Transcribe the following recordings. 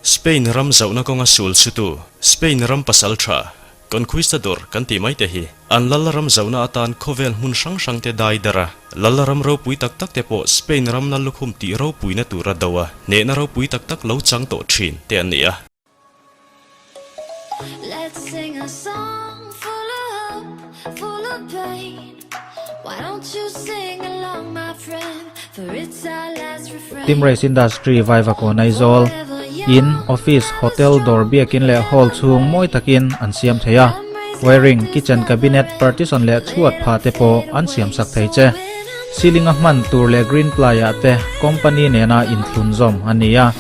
Spain ram zauhna kawnga sul chhutu, Spain ram pasaltha, Conquistador kan tih mai te hi, an lal ram zauhna atan khawvel hmun hrang hrang te dai dar a, lal ram ropui tak tak te pawh Spain ram lal lukhum tih ropuina tura do a, hnehna ropui tak tak lo chang tawh thin te an ni a. Team Race Industry Vaivakawn Aizawl, In, Office, Hotel, dawr biakin leh Hall chhung mawi takin an siam thei a, Wiring, Kitchen Cabinet, Partition leh chhuat phah te pawh an siam sak thei che. Ceiling a hman tur leh green ply ah te company nena inthlun zawm a ni a.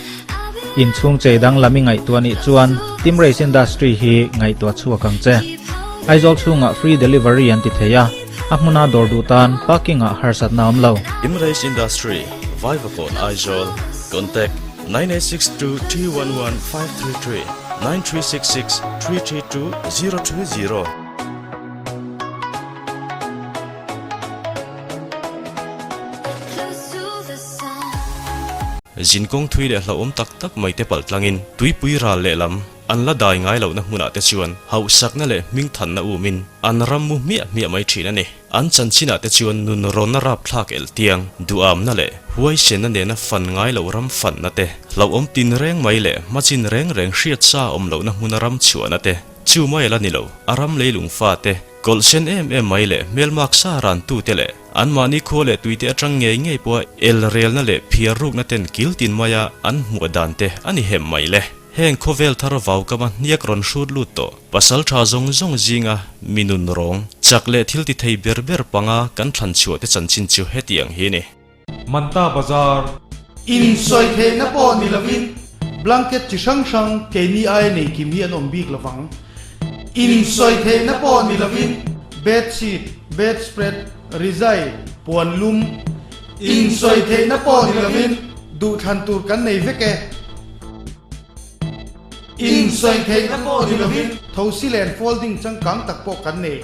Inchhung chei danglam i ngaihtuah nih chuan Team Race Industry hi ngaihtuah chhuak ang che. Aizawl chhungah free delivery an ti thei a, a hmuna dawr duh tan parking ah harsatna awm lo. Team Race Industry, Vaivakawn Aizawl, Contact, 9862 311 533 9366 332 020. Zinkawng thui leh hlauhawm tak tak mai te palh tlangin tuipui ral lehlam an la dai ngai lohna hmunah te chuan hauhsakna leh hmingthanna umin an ram mu hmiah hmiah mai thin a ni. An chanchinah te chuan nun rawnna rapthlak elh tiang, duhamna leh huaisenna nena fan ngai loh ram fanna te, hlauhawm tin reng mai leh hmachin reng reng hriatsa awm lohna hmuna ram chhuahna te, chu mai a la ni lo, a ram leilung fate, Kawlh sen em em mai leh hmelmak sa ran tute leh anmahni khua leh tuite atang ngei ngei pawha el relna leh phiar rukna ten kil tin maia an hmuah dan te a ni hem mai le. Heng khawvel thar vaukama hniak rawn hrut lut tawh pasal tha zawng zawng zinga mi nun rawng, chak leh thil ti thei ber ber panga kan thlan chhuah te chanchin chu hetiang hi ni. Manta Bazar. Insawi theihna pawh ni lovin blanket chi hrang hrang keini aia nei kim hi an awm bik lovang. Insawi theihna pawh ni lovin bedsheet, bedspread, rizai, puan lum. Insawi theihna pawh ni lovin duhthlan tur kan nei vek e. Insawi theihna pawh ni lovin thosi len folding changkang tak pawh kan nei.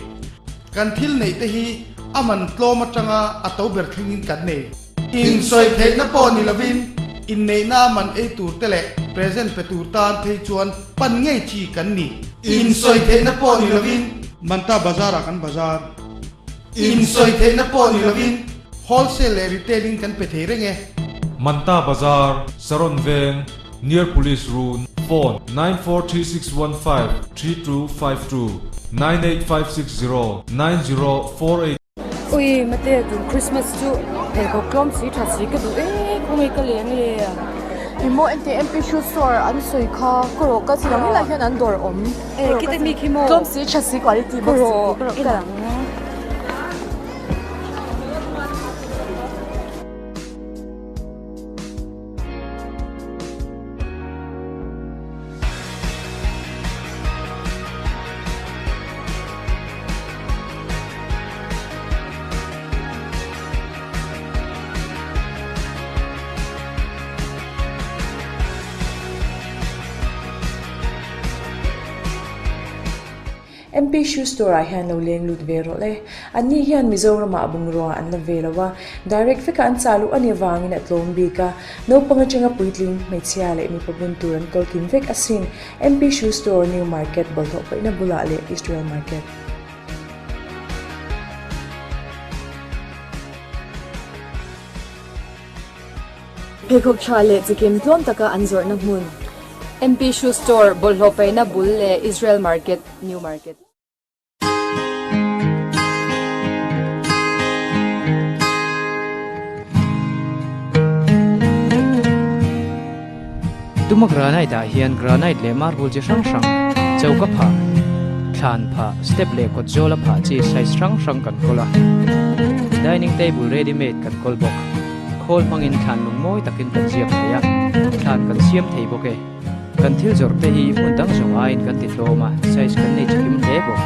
Kan thil neih te hi a man tlawm atanga a to ber thlengin kan nei. Insawi theihna pawh ni lovin inneihna a man ei tur te leh present pe tur tan phei chuan pan ngei chi kan ni. Insawi theihna pawh ni lovin Manta Bazar ah kan bazar. Insawi theihna pawh ni lovin wholesale leh retail in kan pe thei reng e. Manta Bazar, Saron Veng, Near Police Run, Phone, 9436153252, 98560 9048. Ui mate tun Christmas chu pheikhawk tlawm si tha si ka duh e khawnge ka leng le. I maw ente MP shoe store an sawi kha ka rawh ka chiang helai hian an dawr awm e kite mi khi maw tlawm si tha si quality bawk si ka rawh ka lang. MP Shoe Store ah hian lo leng lut ve rawh le. Anni hian Mizoramah bungrua an la ve lo a, direct veka an chah luh a nih avangin a tlawm bik a. Naupang atanga puitling, hmeichhia leh mipa bun tur an kal kim vek asin. MP Shoe Store, New Market, bawlhhlawh paihna bulah leh Israel Market. Pheikhawk tha leh chikim tlawm taka an zawrhna hmun. MP Shoe Store, bawlhhlawh paihna bul leh Israel Market, New Market. Tuma granite ah hian granite leh marble chi hrang hrang, choka phah, thlan phah, step leh kawt zawla phah chi size hrang hrang kan kawl a. Dining table ready made kan kawl bawk. Khawl hmangin thlan lung mawi takin kan ziak thei a, thlan kan siam thei bawk e. Kan thil zawrh te hi hmun dang zawng aiin kan ti tlawm a, size kan nei chikim hle bawk.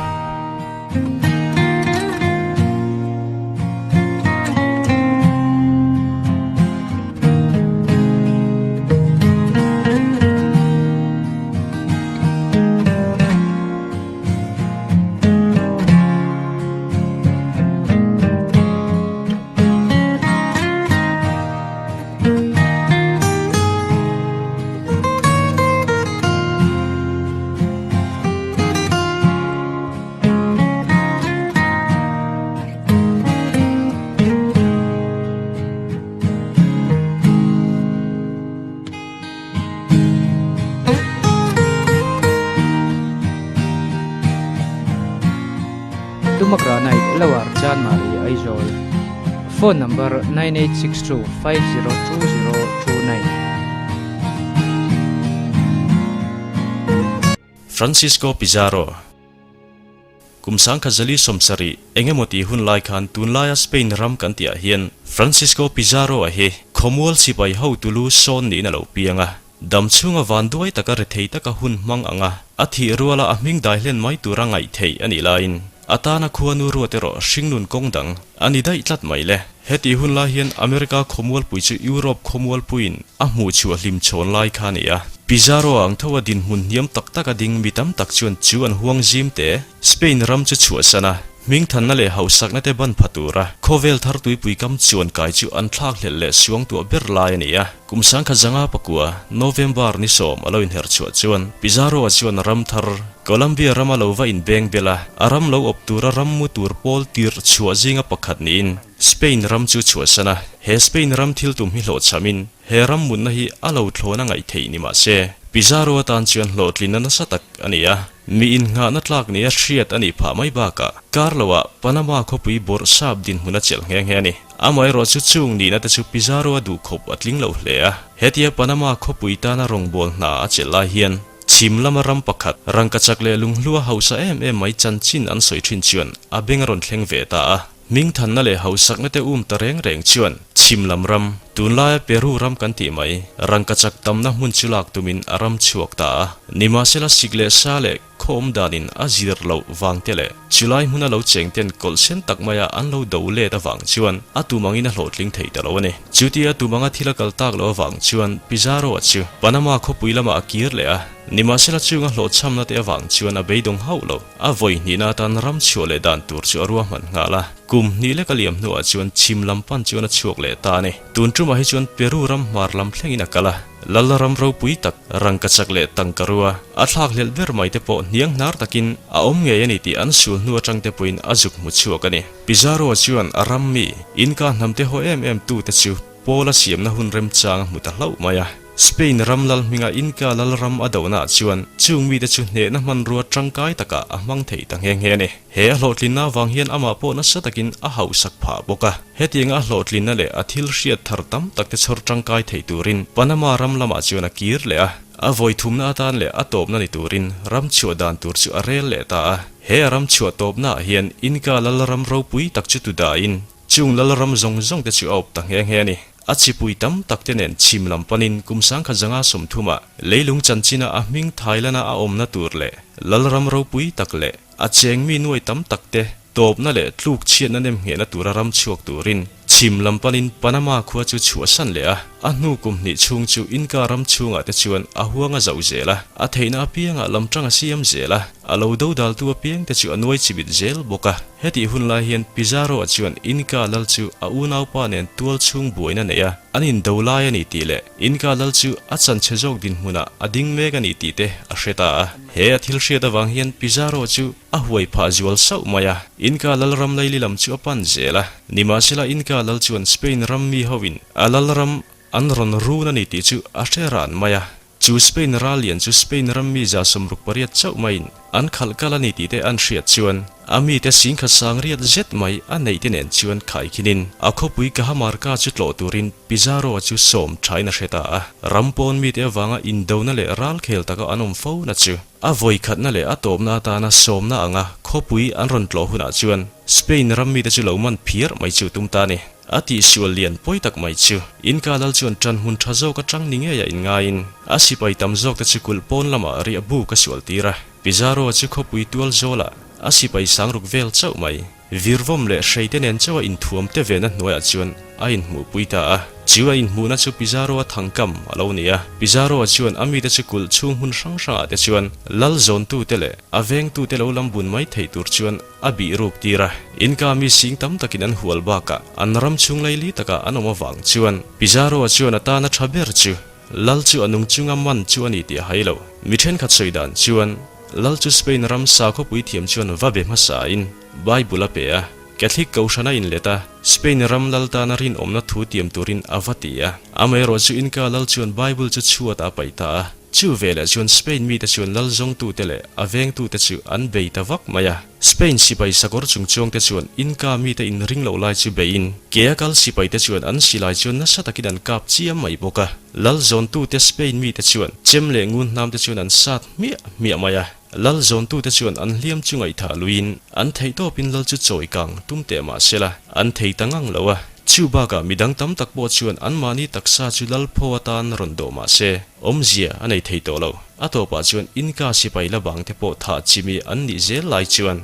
Tuma Granite, Lower Chanmari, Aizawl. Phone number, 9862 502029. Francisco Pizarro Kum sangkhat 470 engemaw tih hun lai khan tunlaia Spain ram kan tihah hian Francisco Pizarro-a hi khawmual sipai hotu lu sawn niin a lo piang a. Dam chhunga van duai taka rethei taka hun hmang anga a thih ruala a hming dai hlen mai tura ngaih theih a nih laiin a tana khuanu ruat erawh hringnun kawng dang a ni daih tlat mai le. Heti hun lai hian America khawmualpui chu Europe khawmualpuiin a hmuh chhuah hlim chhawn lai kha a ni a. Pizarro ang tho a dinhmun hniam tak tak a ding mi tam tak chuan chu an huang zim te Spain ram chu chhuahsan a, hmingthanna leh hausakna te ban pha tura khawvel thar tuipui kam chuan kai chu an thlak hlelh leh suang tuah ber lai a ni a. Kum 1909, November ni sawm a lo inher chhuah chuan Pizarro-a chuan ram thar Colombia rama lo va inbeng bel a, a ram lo awp tura ram mu tur pawl tirh chhuah zinga pakhat niin Spain ram chu chhuahsan a. He Spain ram thil tum hi hlawhchhamin he ram mutna hi a lo thlawn a ngaih theih ni mah se, Pizarro atan chuan hlawhtlinna nasa tak a ni a. Mi innghahna tlak nia hriat a nih phah mai bakah kar loah Panama khawpui bawrh sap dinhmun a chelh nghe nghe a ni. Amaherawh chu chung nihna te chu Pizarro a duhkhawp a tling lo hle a. Hetia Panama khawpui tana rawngbâwl hna a chelh lai hian chhim lama ram pakhat rangkachak leh lunghlua hausa em em mai chanchin an sawi thin chuan a beng a rawn thleng ve ta a. Hmingthanna leh hausakna te um ta reng reng chuan chhim lam ram, tunlaia Peru ram kan tih mai, rangkachak tamna hmun chu lak tumin a ram chhuak ta a. Nimahsela sik leh sa leh khaw awm danin a zir loh vang te leh chulai hmuna lo cheng ten kawlh sen tak maia an lo do let avang chuan a tum angin a hlawhtling thei ta lo a ni. Chutia tum anga thil a kal tak loh avang chuan Pizarro-a chu Panama khawpui lamah a kir leh a. Nimahsela chunga hlawhchhamna te avang chuan a beidawng hauh lo. A vawi hnihna atan ram chhuah leh dan tur chu a ruahman nghal a. Kum hnih lek a liam hnuah chuan chhim lam pan chuan a chhuak leh ta a ni. Tun tumah hi chuan Peru ram hmar lam thlengin a kal a. Lal ram ropui tak, rangkachak leh tangka rua, a thlak hlelh ber mai te pawh hniang hnar takin a awm ngei a ni tih an sul hnu atang te pawhin a zuk hmu chhuak a ni. Pizarro chuan a ram mi, Inca hnam te haw em em tute chu Paul a siamna hun remchang a hmu ta hlauh mai a. Spain ram lal hminga Inca lal ram a dohnaah chuan chung mite chu hnehna hmanrua tangkai takah a hmang thei ta nghe nghe a ni. He a hlawhtlinna avang hian amah pawh nasa takin a hauhsak phah bawk a. Hetianga a hlawhtlinna leh a thil hriat thar tam takte chhawr tangkai thei turin Panama ram lamah chuan a kir leh a. A vawi thumna atan leh a tawpna ni turin ram chhuah dan tur chu a rel leh ta a. He a ram chhuah tawpnaah hian Inca lal ram ropui tak chu tu dahin Chung lal ram zawng zawng te chu a awp ta nghe nghe a ni. A chipui tam tak te nen chhim lam panin kum 1930 ah leilung chanchina a hming Thailand-a a awmna tur leh lal ram ropui tak leh a cheng mi nuai tam tak te tawpna leh tluk chhiatna nem nghehna tura ram chhuak turin chhim lam panin Panama khua chu chhuahsan leh a. A hnu kum hnih chhung chu Inca ram chhungah te chuan a huang a zauh zel a, a theihna apiangah lam tang a siam zel a. A lo dodaltu apiang te chu a nuai chimit zel bawk a. Hetih hun lai hian Pizarro-a chuan Inca lal chu a unaupa nen tual chhung buaina nei a, an indo lai a ni tih leh Inca lal chu a chanchhe zawk dinhmunah a ding mek a ni tih te a hre ta a. He a thil hriat avang hian Pizarro chu a huai phah zual sauh mai a, Inca lal ram laili lam chu a pan zel a. Nimahsela Inca lal chuan Spain ram mi hoin a lal ram an rawn run a ni tih chu a hre ran mai a. Chu Spain ral lian chu Spain ram mi 68 chauh maiin an khalh kal a ni tih te an hriat chuan a mite singkhat sang riat zet mai a neih te nen chuan khaikhinin a khawpui Cajamarca chu tlawh turin Pizarro-a chu sawm thain a hre ta a. Ram pawn mite avanga indona leh ral khel taka an awm fo na chu a vawikhatna leh a tawpna atana sawmna anga khawpui an rawn tlawh hunah chuan Spain ram mite chu lo man phiar mai chu tum ta a ni. A tihsual lian pawi tak mai chu Inca lal chuan ṭan hmun ṭha zawk aṭang ni ngeia inngaiin a sipai tam zawkte chu kulh pawn lamah riah buk a sual tir a. Pizarro chu khawpui tual zawlah a sipai sangruk vel chauh mai. Virvawm leh hreite nen chauha inthuam te vena hnuaiah chuan a inhmuhpui ta a. Chu a inhmuhna chu Pizarro-a thangkam a lo ni a. Pizarro-a chuan a mite chu kulh chhung hmun hrang hrangah te chuan lal zawntute leh a vengtute lo lam bun mai thei tur chuan A bih ruk tir a, Inca mi sing tam takin an hual bakah an ram chhung laili takah an awm avang chuan Pizarro-a chuan a tana tha ber chu Lal chu a nung chunga man chu a ni tih a hai lo. Mi thenkhat sawi dan chuan Lal chu Spain ram sakhawpui thiam chuan va be hmasain Bible a pe a, Catholic kohhran a inlet a, Spain ram lal tana rinawmna thu tiam turin a va ti a. Amaherawhchu Inca lal chuan Bible chu chhuatah a paih ta a. Chu veleh chuan Spain mite chuan lal zawngtute leh a vengtute chu an bei ta vak mai a. Spain sipai sakawr chungchuangte chuan Inca mite inring loh lai chu beiin, ke a kal sipaite chuan an silai chuan nasa takin an kap chiam mai bawk a. Lal zawntute Spain mite chuan chem leh ngun hnamte chuan an sat hmiah hmiah mai a. Lal zawntute chuan an hliam chu ngaihthah luiin an theihtawpin lal chu chawi kang tum teh mah sela, an thei ta ngang lo a. Chu bakah midang tam tak pawh chuan anmahni taksa chu lal pho atan rawn dawh mah se, awmzia a nei thei tawh lo. A tawpah chuan Inca sipai la bang te pawh thah chimi an nih zel lai chuan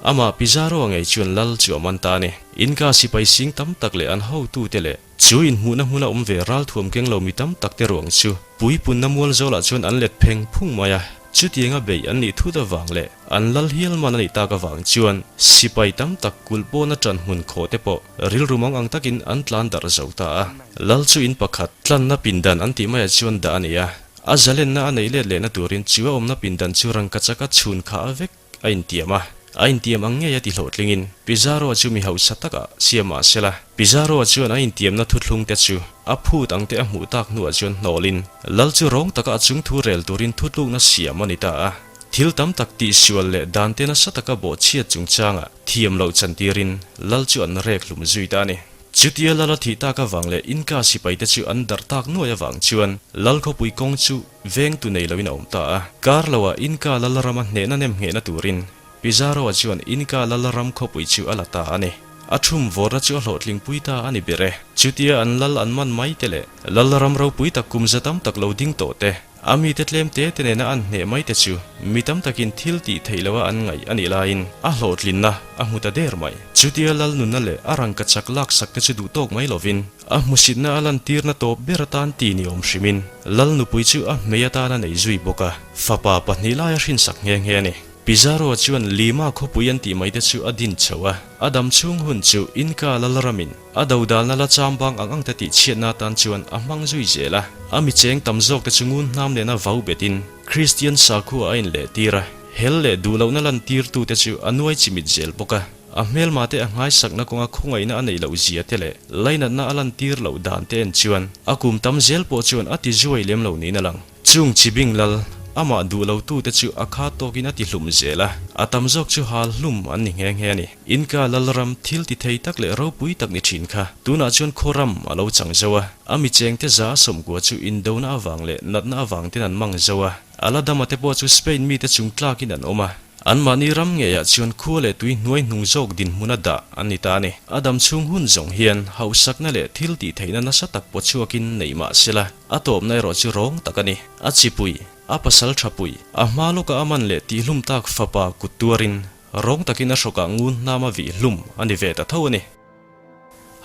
amah Pizarro a ngei chuan lal chu a man ta a ni. Inca sipai sing tam tak leh an hotute leh chu inhmuhna hmuna awm ve ralthuam keng lo mi tam tak te ruang chu puipunna mual zawlah chuan an let pheng phung mai a. Chutianga beih an nih thut avang leh an lal hial man a nih tak avang chuan sipai tam tak kulh pawna ṭan hmun khawh te pawh rilru mang ang takin an tlan darh zo ta a. Lal chu in pakhat tlanna pindan an tih maiah chuan dah a ni a, a zalenna a neih let lehna turin chu a awmna pindan chu rangkachaka chhun khah vek a intiam a, a intiam ang ngei a ti hlawhtlingin Pizarro-a chu mi hausa takah siam ah sela. Pizarro-a chuan a intiamna thuthlung te chu a phut ang te a hmuh tak hnuah chuan hnawlin lal chu rawng taka a chung thu rel turin thutlukna siam a ni ta a. Thil tam tak tihsual leh dan te nasa taka bawhchhiat chungchangah thiam loh chantirin lal chu an rek hlum zui ta a ni. Chutia lal a thih tak avang leh Inca sipai te chu an darh tak nuai avang chuan lal khawpui kawng chu Vengtu nei loin a awm ta a. Kar loah Inca lal rama hnehna nem nghehna turin Pizarro-a chuan Inca lal ram khawpui chu a la ta a ni. A thum vawrna chu a hlawhtlingpui ta a ni ber e. Chutia an lal an man mai te leh lal ram ropui tak kum za tam tak lo ding tawh te, a mite tlem te te nena an hneh mai te chu mi tam takin thil tih theih loha an ngaih a nih laiin a hlawhtlinna a hmu ta der mai. Chutia lal nunna leh a rangkachak laksak te chu duh tawk mai lovin, A hmusitna a lantirna tawp ber atan ti ni awm hrimin Lal nupui chu a hmei atan a nei zui bawk a, fapa pahnih lai a hrinsak nghe nghe a ni. Pizarro chuan Lima khawpui an tih mai te chu a din chho a, a dam chhung hun chu Inca lal ramin a dodalna la chambang ang ang te tih chhiatna atan chuan a hmang zui zel a, a mi cheng tam zawk te chu ngun hnam nena vau betin Kristian sakhua a inlehtir a, hel leh duhlohna lantirtute chu a nuai chimit zel bawk a. A hmelma te a nghaisakna kawnga khawngaihna a neih loh zia te leh lainatna a lantir loh dan te en chuan a kum tam zel pawh chuan a ti zuai lem lo niin a lang. Chung chibing lal, amah duh lo tu te chu a kha tawkin a ti hlum zel a, a tam zawk chu hal hlum an ni nghe nghe a ni. Inca lalram thil ti thei tak leh ropui tak ni thin kha tunah chuan khaw ram a lo chang zo a, a mi cheng te za a sawmkua chu indona avang leh natna avang ten an mang zo a, a la dama te pawh chu Spain mite chung tlakin an awm a. Anmahni ram ngeiah chuan khua leh tui hnuai hnung zawk dinhmuna dah an ni ta a ni. A dam chhung hun zawng hian hauhsakna leh thil tih theihna nasa tak pawh chhuakin neih mah sela, a tawpna erawh chu rawng tak a ni. A chipui, a pasal thapui, a hma lawka a man leh tihhlum tak fapa kut tuarin rawng takin a hrawkah ngun hnama vih hlum a ni ve ta tho a ni.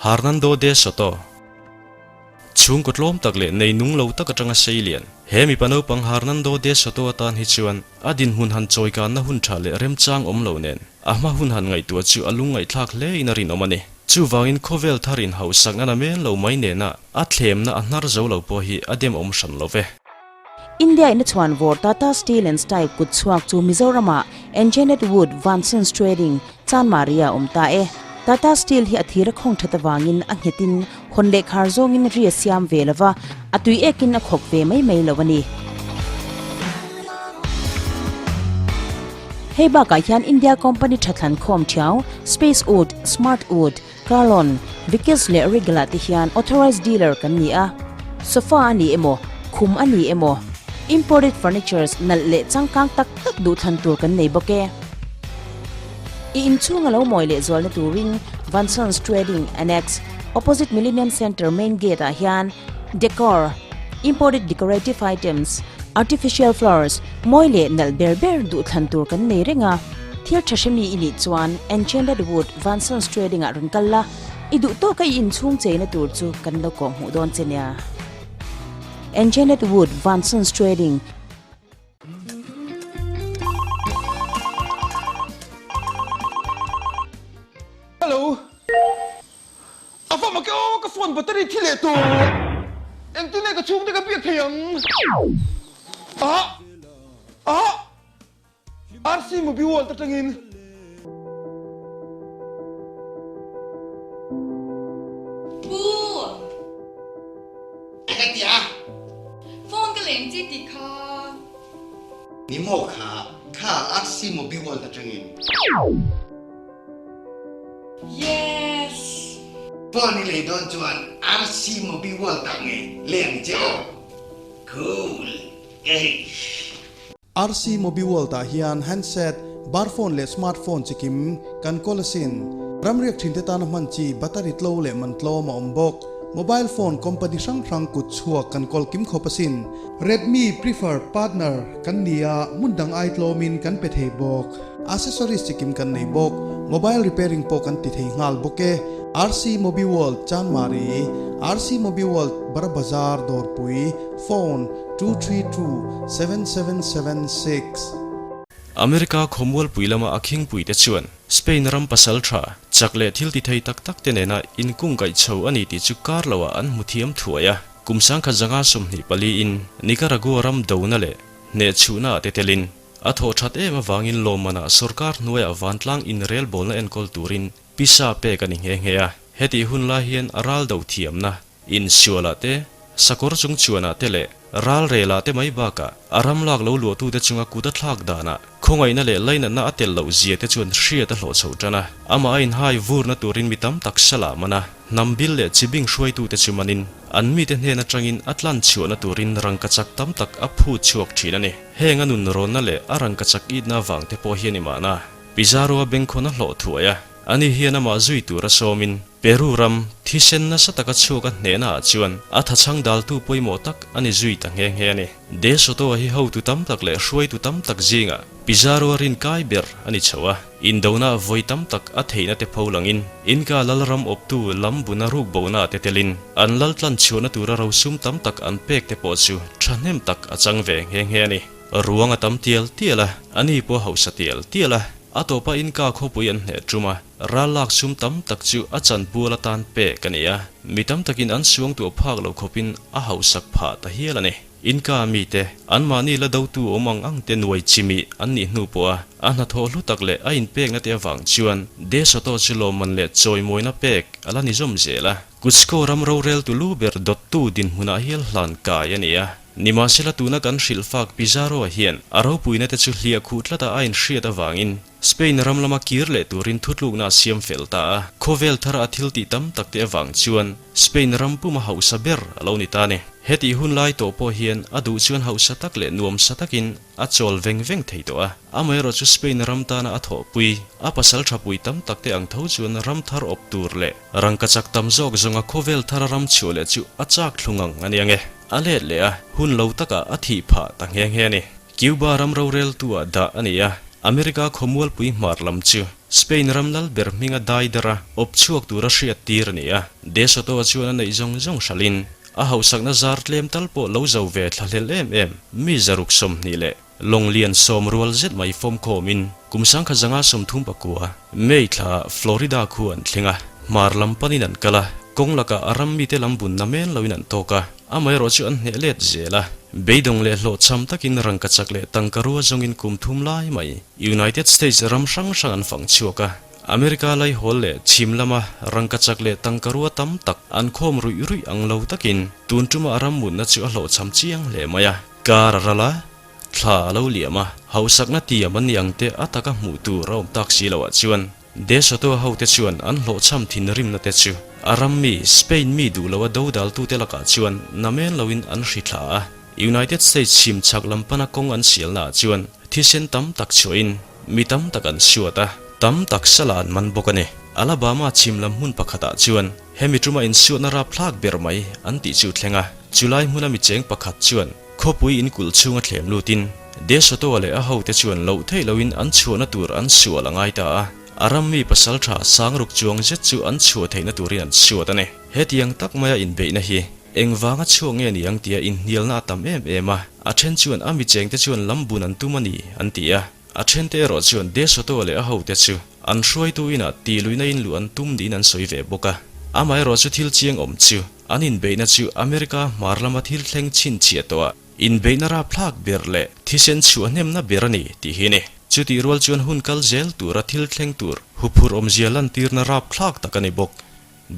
Hernando de Soto, Chhungkaw tlawm tak leh nei nung lo tak atanga sei lian. He mipa naupang Hernando de Soto atan hi chuan a dinhmun han chawikanna hun tha leh remchang awm lo nen a hma hun han ngaihtuah chu a lungngaihthlak hle in a rinawm a ni. Chuvangin khawvel thar in hausakna na men lo mai nena a thlemna a hnar zo lo pawh hi a demawm hran lo ve. India in a chhuan vawr Tata Steel and Style kut chhuak chu Mizoramah Engineered Wood Vansons Trading, Chanmari ah a awm ta e. Tata Steel hi a thir a khawng that avangin a nghetin hawn leh khar zawngin ri a siam ve lova, a tui ekin a khawk ve mai mai lo a ni. Hei bakah hian India company tha thlan khawm thiau Space Wood, Smart Wood, Carlon, Vickers leh Regal ah te hian authorized dealer kan ni a, sofa a ni emaw, khum a ni emaw, imported furnitures nalh leh changkang tak tak duhthlan tur kan nei bawk e. I inchhung a lo mawi leh zualna turin Vansons Trading Annex, opposite Millennium Centre main gate ah hian decor, imported decorative items, artificial flowers mawi leh nalh ber ber duhthlan tur kan nei reng a. Thil tha hremi i nih chuan Enchanted Wood Vansons Trading ah rawn kal la, i duh tawka i inchhung cheina tur chu kan lo kawh hmuh dawn che nia. Enchanted Wood Vansons Trading. Hello. A va mak e aw, ka phone battery thi leh tawh. Engtin nge ka chhungte ka biak thei ang? Ah! Ah! RC Movie World atangin. Pu! Ka ti a. Phone ka leng chi ti kha. Ni maw kha, kha RC Mobi World atangin. Yes! Phone i lei dawn chuan RC Mobi World ah nge lei ang che aw. Cool! Eish! RC Mobi World ah hian handset, bar phone leh smart phone chi kim kan kawl asin. Ramriak thinte tana hman chi battery tlo leh man tlawm a awm bawk. Mobile phone company hrang hrang kut chhuak kan kawl kim khawp asin. Redmi prefer partner kan ni a, hmun dang ai tlawmin kan pe thei bawk. Accessories chi kim kan nei bawk. Mobile repairing pawh kan ti thei nghal bawk e. RC Mobi World Chanmari, RC Mobi World Bara Bazar Dawrpui, Phone, 2327776. America khawmualpui lama a khingpuite chuan Spain ram pasal tha, chak leh thil ti thei tak tak te nena inkungkaih chho a ni tih chu kar loah an hmu thiam thuai a. Kum sangkhat zanga 24 in Nicaragua ram dona leh hnehchhuhna ah te telin a thawh that em avangin lawmmanah sorkar hnuaiah vantlang inrelbawlna enkawl turin pisa pek a ni nghe nghe a. Hetih hun lai hian a ral do thiamna Insualah te, sakawr chung chuanah te leh ral relah te mai bakah a ram lak lo luahtute chunga kut a thlak danah khawngaihna leh lainatna a tel loh zia te chuan hriat a hlawh chho tan a. Amah a inhai vurna turin mi tam tak sala man a, hnam bil leh chi bing hruaitute chu manin an mite hnen atangin a tlan chhuahna turin rangkachak tam tak a phut chhuak thin a ni. Heng a nunrawnna leh a rangkachak itna avang te pawh hian i mahna Pizarro a bengkhawn a hlawh thuai a. Ani hian amah zui tura sawmin Peru ram thisen nasa taka chhuak a hnehna ah chuan a thachhang daltu pawimawh tak a ni zui ta nghe nghe a ni. De Soto-a hi hotu tam tak leh hruaitu tam tak zingah Pizarro-a rin kai ber a ni chho a, indona vawi tam tak a theihna te pho langin Inca lalram awptu lam buna rukbona te telin an lal tlan chhuahna tura rosum tam tak an pek te pawh chu thahnem tak a chang ve nghe nghe a ni. Ruang a tam tial tial a, ani pawh hausa tial tial a. A tawpa Inca khawpui an hneh tum a, ral lak sum tam tak chu a chanpual atan pek a ni a, mi tam takin an suang tuah phak lo khawpin a hausak phah ta hial a ni. Inca mite, anmahni la dotu awm ang ang te nuai chimih an nih hnu pawha a hnathawh hlu tak leh a inpekna te avang chuan De Soto chu lawmman leh chawimawina pek a la ni zawm zel a. Cuzco ram roreltu lu ber dawttu dinhmunah hial hlan kai a ni a. Nimahsela tuna kan hrilh fak Pizarro-a hian a ropuina te chu hliah khuh tlata a inhriat avangin Spain ram lama kir leh turin thutlukna a siam fel ta a. Khawvel thara a thil tih tam tak te avang chuan Spain ram puma hausa ber a lo ni ta a ni. Hetih hun lai tawh pawh hian a duh chuan hausa tak leh nuamsa takin a chawl veng veng thei tawh a. Amaherawh chu Spain ram tana a thawhpui, a pasal thapui tam tak te ang tho chuan ram thar awp tur leh rangkachak tam zawk zawnga khawvel thara ram chhuah leh chu a chak thlung ang a ni ang e. A let leh a, hun lo takah a thih phah ta nghe nghe a ni. Cuba ram roreltu-ah dah a ni a, America khawmualpui hmar lam chu Spain ram lal ber hminga dai dara awp chhuak tura hriat tir a ni a. De Soto-a chuan a neih zawng zawng hralhin a hauhsakna zar tlem tal pawh lo zo ve thlahlel em em mi zaruk 20 leh Lawng lian sawm rual zet mai fawm khawmin kum 1939 May thla Florida khu an thleng a, hmar lam panin an kal a, kawng lakah a ram mite lam bunna men loin an tawk a, amaherawh chu an hneh let zel a. Beidawng leh hlawhchham takin rangkachak leh tangka rua zawngin kum thum lai mai United States ram hrang hrang an fang chhuak a, America laihawl leh chhim lama rangkachak leh tangka rua tam tak an khawm ruih ruih ang lo takin tun tuma a ram mutna chu a hlawhchham chiang hle mai a. Kar a ral a, thla a lo liam a, hausakna tiam an ni ang te a taka hmuh tur a awm tak si loh ah chuan De Soto hote chuan an hlawhchham thinrimna te chu a ram mi Spain mi duh lo a dodaltute lakah chuan namen loin an hri thla a. United States chhim chhak lam pana kawng an sialna ah chuan thisen tam tak chhuahin mi tam tak an suat a, tam tak sala an man bawk a ni. Alabama chhim lam hmun pakhatah chuan hemi tuma insuatna rapthlak ber mai an tih chu thleng a. Chulai hmuna mi cheng pakhat chuan khawpui in kulh chhunga thlem lutin De Soto-a leh a hote chuan loh theih loin an chhuahna tur an sual a ngai ta a, a ram mi pasal tha sangruk chuang zet chu an chhuah theihna turin an suat a ni. Hetiang tak maia inbeihna hi engvanga chhuak nge ni ang tia inhnialna a tam em em a, a then chuan a mi chengte chuan lam bun an tum a ni an ti a, a thente erawh chuan De Soto-a leh a hote chu an hruaitu inah tihluihna in luh an tum niin an sawi ve bawk a. Amaherawh chu thil chiang awm chu An inbeihna chu America hmar lama thil thleng chhinchhiah tawh a, inbeihna rapthlak ber leh thisen chhuah hnemna ber a ni tih hi a ni. Chutih rual chuan hun kal zel tura thil thleng tur huphurh awmzia lantirna rapthlak tak a ni bawk.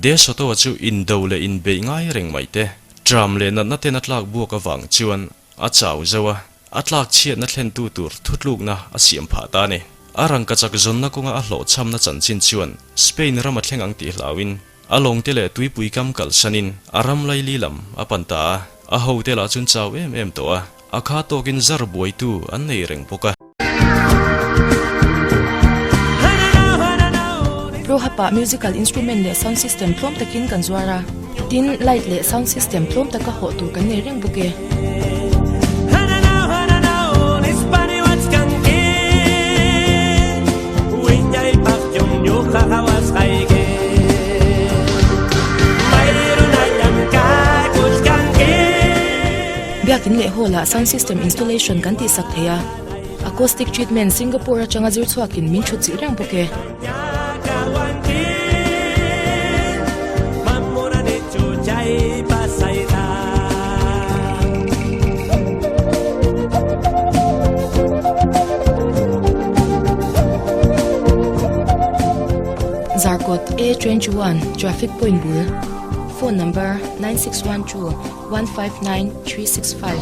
De Soto-a chu indo leh inbeih ngai reng mai te, tram leh natna ten a tlak buak avang chuan a chau zo a. A tlak chhiatna thlentu tur thutlukna a siam phah ta a ni. A rangkachak zawnna kawnga a hlawhchhamna chanchin chuan Spain ram a thleng ang tih hlauin a lawngte leh tuipui kam kalsanin a ram laili lam a pan ta a. A hote lah chuan chau em em tawh a, a kha tawkin zar buaitu an nei reng bawk a. Pro-Hub-ah musical instrument leh sound system tlawm takin kan zuar a, tin light leh sound system tlawm taka hawh tur kan nei reng bawk e. Biakin leh hall-ah sound system installation kan tihsak thei a. Acoustic treatment Singapore atanga zir chhuakin min thut chih reng bawk e. Zarkawt A 21 Traffic Point bul Phone number 9612 159365.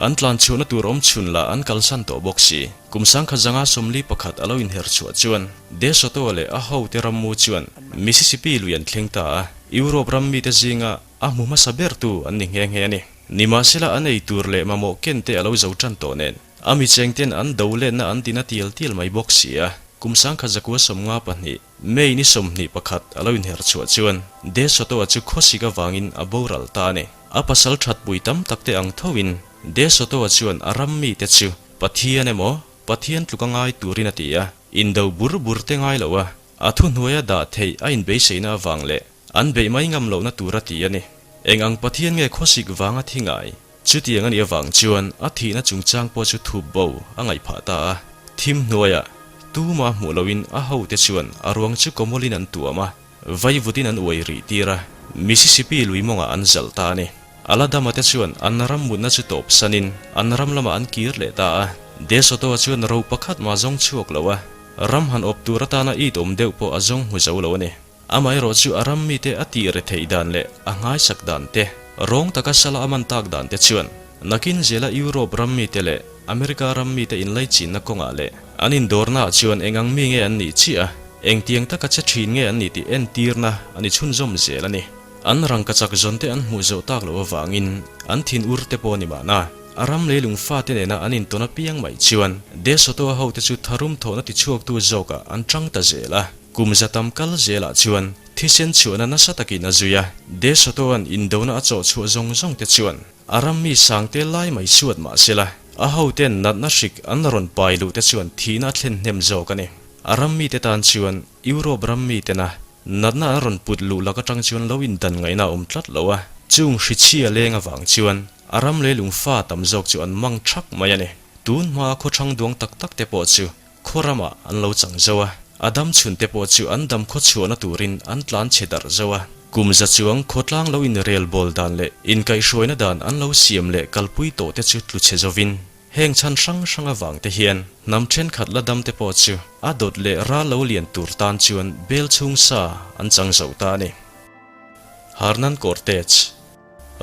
An tlan chhuahna tur awm chhun lah an kalsan tawh bawk si. Kum sangkhat zanga 41 a lo inher chhuah chuan De Soto leh a hote rammu chuan Mississippi lui an thleng ta a, Europe ram mite zinga a hmu hmasa bertu an ni nghe nghe a ni. Nimahsela an ei tur leh mamawh ken te a lo zo tan tawh nen a mi chengten an do letna an tina tial tial mai bawk si a, kum sangkhat zakua 52, May ni 21 a lo inher chhuah chuan De Soto-a chu khawsik avangin a boral ta a ni. A pasal thatpui tam tak te ang thoin De Soto-a chuan a ram mite chu Pathian emaw Pathian tluk a ngai turin a ti a, indo bur bur te ngai lo a, a thuhnuaia dah theih a inbeiseina avang leh an beih mai ngam lohna tur a ti a ni. Eng ang Pathian nge khawsik vanga thi ngai? Chutiang a nih avang chuan a thihna chungchang pawh chu thup bo a ngaih phah ta a. Thim hnuaiah tuma hmuh loin a hote chuan a ruang chu kawmawlin an tuam a, vaivutin an uai rih tir a, Mississippi lui mawngah an zalh ta a ni. Aladama te chuan an ram mutna chu tawp sanin an ram lamah an kir leh ta a. De Soto-a chuan ro pakhat mah zawng chhuak lo a, ram han awp tur atana it awm deuh pawh a zawng hmu zo lo a ni. Amaherawh chu a ram mite a tih re theih dan leh a nghaisak dan te, rawng taka sala a man tak dan te chuan nakin zela Europe ram mite leh America ram mite inlaichinna kawngah leh an indawrnaah chuan eng ang mi nge an nih chiah a, engtiang taka che thin nge an nih tih entirna a ni chhunzawm zel a ni. An rangkachak zawn te an hmuh zawh tak loh avangin an thin ur te pawh a ni mahna. A ram leilung fate nena an intawn apiang mai chuan De Soto-a hote chu tharum thawhna tichhuaktu zawkah an tang ta zel a. Kum za tam kal zelah chuan thisen chhuahna nasa takin a zui a, De Soto-a'n indona a chawh chhuah zawng zawng te chuan a ram mi sangte lai mai suat mah sela, a hote'n natna hrik an rawn pai luh te chuan thihna a thlen hnem zawk a ni. A ram mite tan chuan Europe ram mitena natna an rawn put luh lak atang chuan lo indan ngaihna a awm tlat lo a, chung hrichhia leng avang chuan a ram leilung fa tam zawk chu an mang thak mai a ni. Tun hmaa khawthlang duang tak tak te pawh chu Khaw ramah an lo chang zo a, a dam chhun te pawh chu an dam khaw chhuahna turin an tlan chhe darh zo a. Kum za chuang khawtlang lo inrel bawl dan leh inkaihhruaina dan an lo siam leh kalpui tawh te chu tlu chhe zovin, heng chhan hrang hrang avang te hian hnam thenkhat la dam te pawh chu a dawt leh ral lo lian tur tan chuan bel chhung sa an chang zo ta a ni. Hernan Cortez.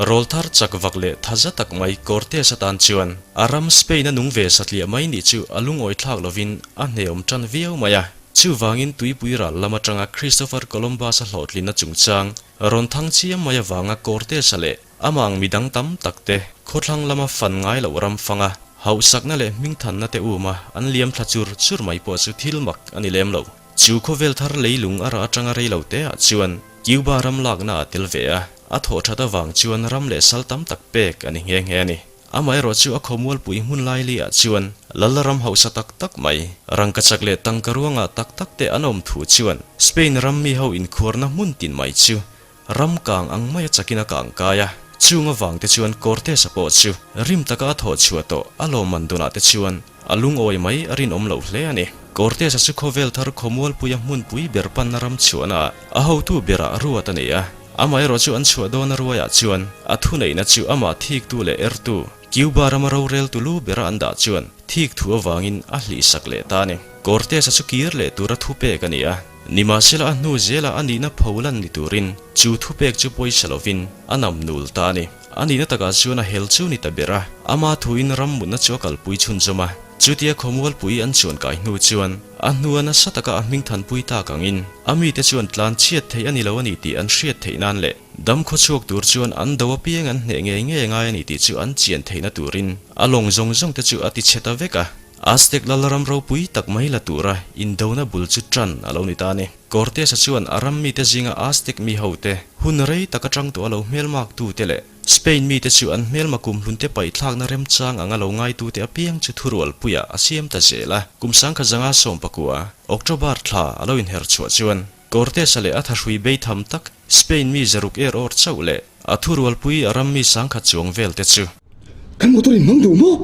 Rawlthar chak vak leh tha za tak mai Cortes atan chuan a ram Spain a nung ve satliah mai nih chu a lungawi thlak lovin a hneawm tan viau mai a. Chuvangin tuipui ral lam atanga Christopher Columbus-a hlawhtlinna chungchang rawn thang chiam mai avanga Cortes-a leh amah ang midang tam tak te khawthlang lama fan ngai loh ram fanga hauhsakna leh hmingthanna te uma an liam thla chur chur mai pawh chu thil mak a ni lem lo. Chu khawvel thar leilung a rah atanga rei lo te ah chuan Cuba ram lakna a tel ve a, a thawh that avang chuan ram leh sal tam tak pek a ni nghe nghe a ni. Amaherawh chu a khawmualpui hmun laili ah chuan Lal ram hausa tak tak mai, rangkachak leh tangka ruangah tak tak te an awm thu chuan Spain ram mi ho inkhuarna hmun tin mai chu ram kang ang maia chakin a kang kai a. Chung avang te chuan Cortes-a pawh chu rim taka a thawh chhuah tawh a lawmman dunah te chuan A lungawi mai a rinawm loh hle a ni. Cortes-a chu khawvel thar khawmualpuia hmunpui ber panna ram chhuahnaah a hotu berah ruat a ni a. Amaherawh chu an chhuah dawna ruaiah chuan a thuneihna chu amah thiktu leh ertu, Cuba rama roreltu lu bera an dah chuan thik thu avangin a hlihsak leh ta a ni. Cortes-a chu kir leh tura thupek a ni a. Nimahsela a hnu zela a nihna pholan ni turin chu thupek chu pawisa lovin a nam nul ta a ni. A nihna takah chuan a hel chu ni ta ber a, ama thuin ram mutna chu a kalpui chhunzawm a. Chutia khawmualpui an chuan kai hnu chuan a hnua nasa taka a hming thanpui tak angin a mite chuan tlan chhiat theih a ni lo a ni tih an hriat theih nan leh dam khawchhuak tur chuan an do apiang an hneh ngei ngei ngai a ni tih chu an chian theihna turin a lawng zawng zawng te chu a ti chhe ta vek a. Aztec lalram ropui tak mai la tura indona bul chu tan a lo ni ta a ni. Cortes-a chuan a ram mite zinga Aztec mi hote hun rei tak atang tawh a lo hmelmak tute leh Spain mite chu an hmelma kumhlunte paihthlakna remchang anga lo ngaitute apiang chu thurualpuiah a siam ta zel a. Kum sangkhat zanga sawmpakua, October thla a lo inher chhuah chuan Cortes-a leh a thahrui bei tham tak Spain mi zaruk er awr chauh leh a thurualpui a ram mi sangkhat chuang velte chu Kan motor in hmang duh maw?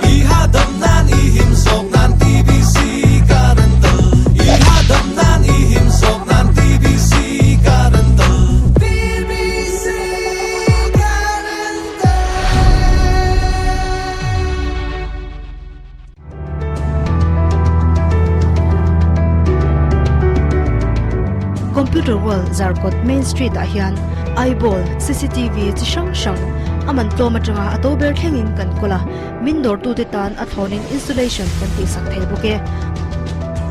I hahdam nan i him zawk nan TBC ka rental I hahdam nan i him zawk nan TBC ka rental TBC ka rental. Computer World Zarkawt Main Street ah hian eyeball cctv chi hrang hrang a man tlawm atanga a to ber thlengin kan kawl a, min dawrtute tan a thlawnin installation kan tihsak thei bawk e.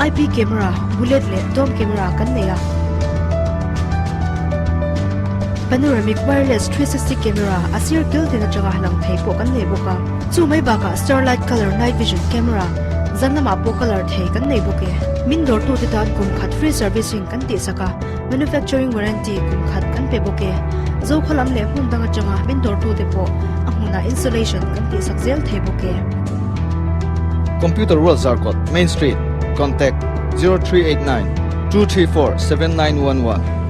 IP camera, bullet leh dome camera kan nei a. Panoramic wireless 360 camera a sir kil tin atanga lang thei pawh kan nei bawk a. Chu mai bakah starlight colour night vision camera zan lamah pawh colour thei kan nei bawk e. Min dawrtute tan kum khat free servicing kan tihsak a, manufacturing warranty kum khat kan pe bawk e. Zokhaw lam leh hmun dang atanga min dawrtute pawh a hmunah installation kan tihsak zel thei bawk e. Computer World Zarkawt, Main Street, Contact, 0389 234 7911.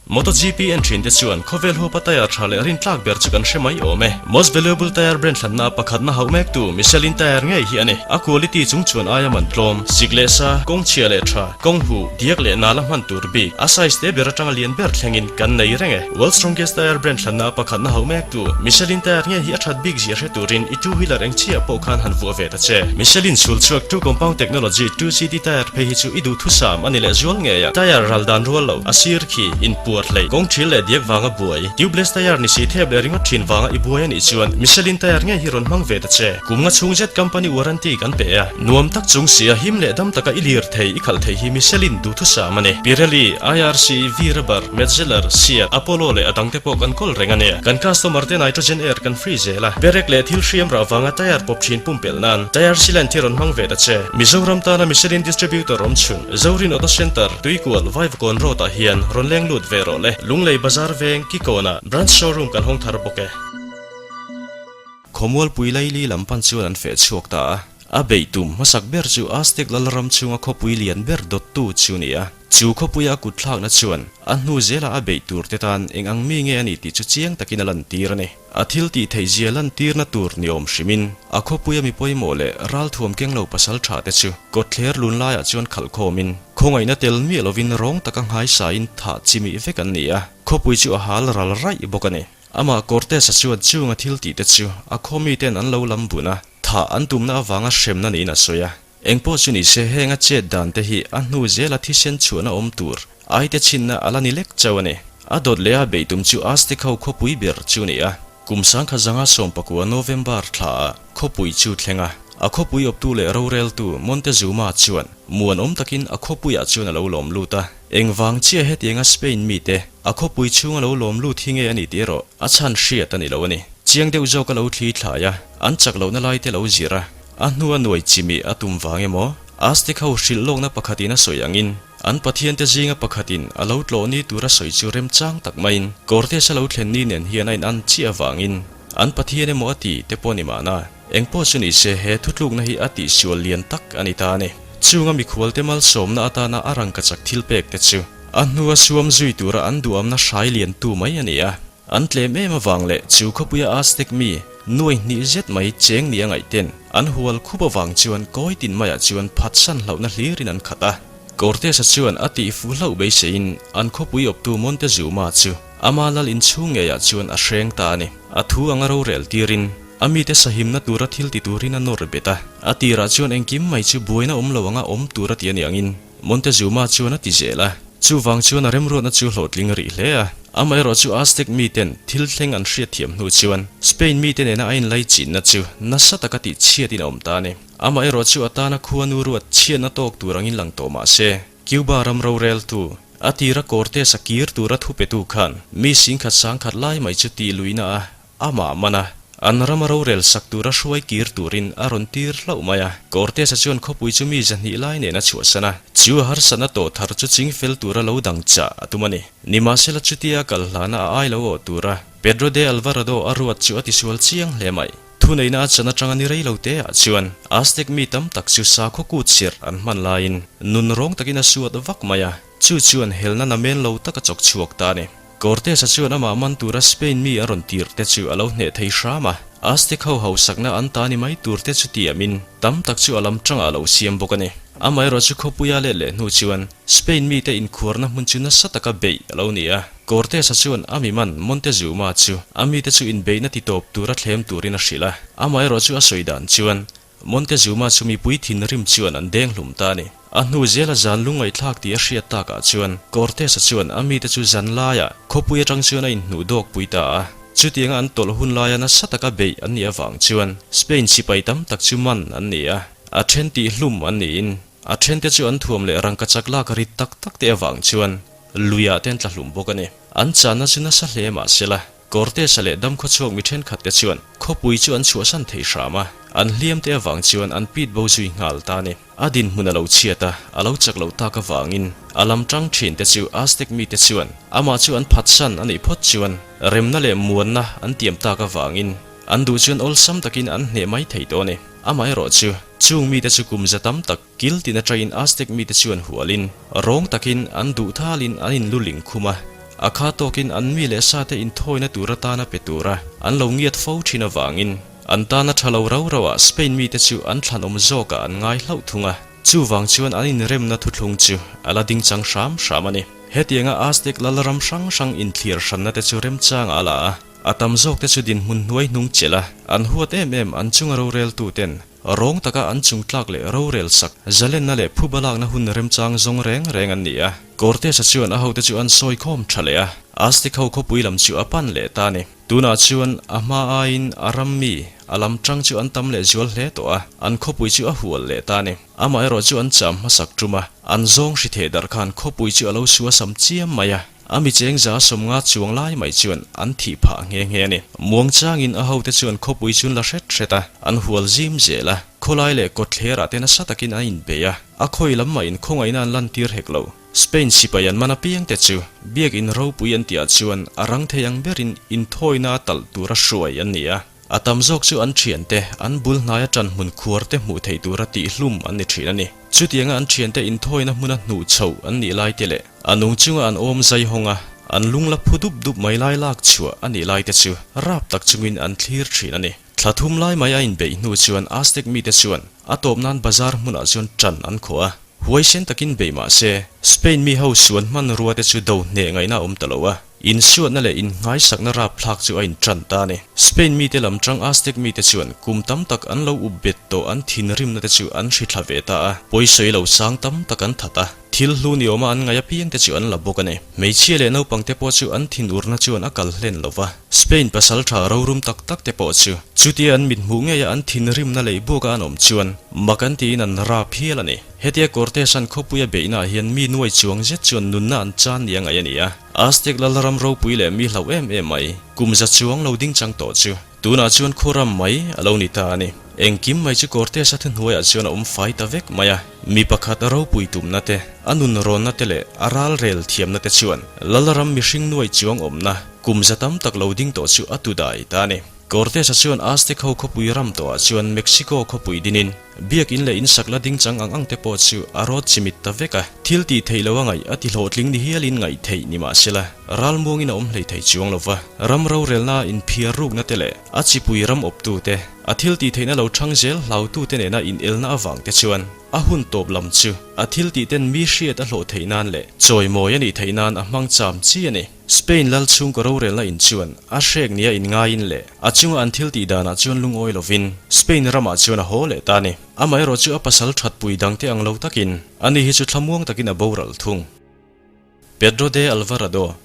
MotoGP en thin te chuan khawvel huapa tyre tha leh rintlak ber chu kan hre mai awm e. Most valuable tyre brand hlanna pakhatna hauh mek tu Michelin tyre ngei hi a ni. A quality chung chuan aia man tlawm, sik leh sa, kawng chhia leh tha, kawng huh, diak leh nala hman tur bik, a size te ber atanga lian ber thlengin kan nei reng e. World strongest tyre brand hlanna pakhatna hauh mek tu Michelin tyre ngei hi a that bik zia hre turin i two wheeler eng chiah pawh khan han vuah ve ta che. Michelin chhul chhuak two compound technology 2CD tyre phei hi chu i duhthusam a ni leh zual ngei a, tyre ral dan rual lo, a sir khi inpuar hlei, kawng thil leh diak vanga buai, tubeless tyre ni si thep leh ringawt thin vanga i buai a nih chuan Michelin tyre ngei hi rawn hmang ve ta che. Kum nga chhung zet company warranty kan pe a, nuam tak chung sia him leh dam taka i lir thei i khalh thei hi Michelin duhthusam a ni. Pirelli, IRC, V-Rubber, Metzeler, Seat, Apollo leh a dangte pawh kan kawl reng a nia. Kan customer te nitrogen air kan free zel a, perek leh thil hriam rah vanga tyre pawp thin pumpelh nan tyre sealant hi rawn hmang ve ta che. Mizoram tana Michelin distributor awm chhun, Zorin Auto Centre, Tuikual, Vaivakawn Road ah hian rawn leng lut ve rawh le. Lunglei Bazar veng, Kikawnah branch showroom kan hawng thar bawk e. Khawmualpui Laili lam pan chuan an feh chhuak ta a. A beih tum hmasak ber chu Aztec lalram chhunga khawpui lian ber dawttu chu a ni a. Chu khawpuia a kut thlakna chuan a hnu zela a beih tur te tan eng ang mi nge a nih tih chu chiang takin a lantir a ni. A thil tih theih zia lantirna tur ni awm hrimin a khawpuia mi pawimawh leh ralthuam keng lo pasal tha te chu kawtthler lun laiah chuan khalh khawmin khawngaihna tel miah lovin rawng taka nghaisain thah chimih vek an ni a, khawpui chu a hal ral raih bawk a ni. Amah Cortes-a chuan chunga thil tih te chu a khaw miten an lo lam bun a, thah an tumna avanga hremna niin a sawi a. Engpawh chu ni se heng a chet dan te hi a hnu zela thisen chhuahna awm tur aite chhinna a la ni lek chauh a ni. A dawt leh a beihtum chu Aztec ho khawpui ber chu ni a, kum sangkhat zanga sawmpakua November thla ah khawpui chu thleng a, a khawpui awptu leh roreltu Montezuma chuan muanawm takin a khawpuiah chuan a lo lawm lut a. Engvang chiah hetianga Spain mite a khawpui chhunga lo lawm lut hi nge a nih tih erawh a chhan hriat a ni lo a ni. Chiang deuh zawk a lo thli thlai a, an chak lohna lai te lo zir a, A hnua nuai chimih a tum vang emaw? Aztec ho hrilh lawkna pakhatin a sawi angin, an pathiante zinga pakhatin a lo tlawh ni tura sawi chu remchang tak maiin Cortes a lo thlen ni nen hian a inan chiah avangin an pathian emaw a ti te pawh ni mahna. Engpawh chu ni se he thutlukna hi a tihsual lian tak a ni ta a ni. Chunga mikhualte malsawmna atana a rangkachak thil pek te chu a hnua suam zui tura an duhamna hrai lian tu mai a ni a. An tlem em avang leh chu khawpuia Aztec mi nuai hnih zet mai cheng ni a ngaih ten an hual khup avang chuan kawi tin maiah chuan phatsan hlauhna hlirin an khat a. Cortes-a chuan a tih fuh hlauh beiseiin an khawpui awptu Montezuma chu ama lal inchhung ngeiah chuan a hreng ta a ni. A thu anga rorel tirin a mite sahimna tura thil ti turin a nawr bet a. A tirah chuan engkim mai chu buaina awm lo anga awm tur a ti a ni angin Montezuma chuan a ti zel a. Chuvang chuan a remruatna chu hlawhtling rih hle a. Amaherawh chu Aztec miten thil thleng an hriatthiam hnu chuan Spain mite nena a inlaichinna chu nasa taka tihchhiatin a awm ta a ni. Amaherawh chu a tana khuanu ruat chhiatna tawk tur angin lang tawh mah se, Cuba ram roreltu, a tira Cortes a kir tura thupetu khan mi singkhat sangkhat lai mai chu tih luihna a Amah man a, an rama rorel sak tura hruai kir turin a rawn tir hlauh mai a. Cortes-a chuan khawpui chu mi zahnih lai nen a chhuahsan a, chu a harsatna tawh thar chu ching fel tura lo dang chah a tum a ni. Nimahsela chutia kal hlana a ai lo awh tura Pedro de Alvarado a ruat chu a tisual chiang hle mai. Thuneihna a chan atanga ni rei lo te ah chuan Aztec mi tam tak chu sakhaw kut sirh an hman laiin nun rawng takin a suat vak mai a, chu chuan helna namen lo tak a chawk chhuak ta a ni. Cortes-a chuan amah man tura Spain mi a rawn tirh te chu a lo hneh thei hram a, Aztec ho hausakna an ta ni mai tur te chu tiamin tam tak chu a lam tangah a lo siam bawk a ni. Amaherawh chu khawpuia let leh hnu chuan Spain mite inkhuarna hmun chu nasa taka beih a lo ni a, Cortes-a chuan a mi man Montezuma chu a mite chu inbeihna ti tawp tura thlem turin a hrilh a, amaherawh chu a sawi dan chuan Montezuma chu mipui thinrim chuan an deng hlum ta a ni. A hnu zela zan lungngaihthlak tih a hriat takah chuan Cortes-a chuan a mite chu zan laiah khawpui atang chuan a inhnuh dawk pui ta a. Chutianga an tawlh hun laia nasa taka beih an nih avang chuan Spain sipai tam tak chu man an ni a, a then tih hlum an niin a thente chu an thuam leh rangkachak lak rit tak tak te avang chuan luiah te an tla hlum bawk a ni. An channa chu nasa hle mahsela Cortes-a leh damkhawchhuak mi thenkhat te chuan khawpui chu an chhuahsan thei hram a, an hliam te avang chuan an pit bo zui nghal ta a ni. A dinhmun a lo chhiat a, a lo chak loh tak avangin a lam tang thin te chu Aztec mite chuan amah chu an phatsan a nih phawt chuan remna leh muanna an tiam tak avangin an duh chuan awlsam takin an hneh mai thei tawh a ni. Amaherawhchu, chung mite chu kum za tam tak kil tin atangin Aztec mite chuan hualin rawng takin an duh thalin an inluling khum a, a kha tawkin an mi leh sate inthawina tur atana pe tura an lo ngiat fo thin avangin an tana tha lo rau rauah Spain mite chu an thlanawm zawkah an ngai hlauh thung a, chuvang chuan an inremna thuthlung chu a la ding chang hram hram a ni. Hetianga Aztec lalram hrang hrang inthlir hranna te chu remchangah a la a, a tam zawkte chu dinhmun hnuai hnung chelh a, an huat em em an chunga roreltuten Rawng taka an chung tlak leh rorel sak, zalenna leh phuba lakna hun remchang zawng reng reng an ni a. Cortes-a chuan a hote chu an sawi khawm tha leh a, Aztec ho khawpui lam chu a pan leh ta a ni. Tunah chuan a hma aiin a ram mi, a lam tang chu an tam leh zual hle tawh a, an khawpui chu a hual leh ta a ni. Amaherawh chu an cham hmasak tum a, an zawng hri theh darh khan khawpui chu a lo suasam chiam mai a. A mi chengza sawmnga chuang lai mai chuan an thih phah nghe nghe a ni. Muangchangin a hote chuan khawpui chun la hret hret a, an hual zim zel a. Khawlai leh kawtthlerah te nasa takin an inbei a, a khawi lam mah in khawngaihna an lantir hek lo. Spain sipai an man apiang te chu biakin ropui an tihah chuan a rang thei ang berin inthawina a talh tura hruai an ni a. A tam zawk chu an thiante, an bul hnaia ṭan hmun khuar te hmuh theih tura tihhlum an ni ṭhin a ni. Chutianga an thiante inthawina hmuna hnuh chhoh an nih lai te leh a nung chunga an awm zai hawng a, an lung la phu dup dup mai lai lak chhuah a nih lai te chu rap tak chungin an thlir ṭhin a ni. Thla thum lai mai a inbeih hnu chuan Aztec mite chuan a tawp nan bazar hmunah chuan ṭan an khawh a. Huaisen takin bei mah se, Spain mi ho suan hmanrua te chu do hneh ngaihna a awm ta lo a. Insuatna leh inngaisakna rapthlak chu a inṭan ta a ni. Spain mite lam ṭang Aztec mite chuan kum tam tak an lo up bet tawh an thinrimna te chu an hrithla ve ta a, pawisawi lo sang tam tak an that a, thil hlu ni awma an ngaih apiang te chu an la bawk a ni. Hmeichhia leh naupang te pawh chu an thinurna chuan a kal hlen lo va, Spain pasalṭha rorum tak tak te pawh chu chutia an mithmuh ngeia an thinrimna lei buaka an awm chuan mak an tiin an rap hial a ni. Hetia Cortes-a'n khawpuia beihnaah hian mi nuai chuang zet chuan nunna an chan ni a ngaih a ni a. Aztec lalram ropui leh mi hlauh em em mai, kum za chuang lo ding chang tawh chu tunah chuan khuaram mai a lo ni ta a ni. Engkim mai chu Cortez-a thuhnuaiah chuan a awm fai ta vek mai a. Mi pakhat a ropui tumna te, a nunrawnna te leh a ralrel thiamna te chuan Lalram mihring nuai chuang awmna kum za tam tak lo ding tawh chu a tu dai ta a ni. Cortez-a chuan Aztec ho khawpui ram tawhah chuan Mexico khawpui dinin biakin leh insak la ding chang ang ang te pawh chu a rawt chimit ta vek a. Thil tih theih lo a ngaih a ti hlawhtling ni hialin ngaih theih ni mahsela ralmuangin a awm hlei thei chuang lo va. Ram rorelnaa inphiar rukna te leh a chipui ram awptute, a thil tih theihna lo chang zel hlautute nena inelna avang te chuan a hun tawp lam chu a thil tih ten mi hriat a hlawh theih nan leh chawimawi a nih theih nan a hmang cham chi a ni. Spain lal chhungkaw rorelna in chuan a hrek nia inngaiin leh a chunga an thil tih danah chuan lungawi lovin Spain ramah chuan a haw leh ta a ni. Amaherawh chu a pasal thatpui dangte ang lo takin ani hi chu thlamuang takin a boral thung. Pedro de Alvarado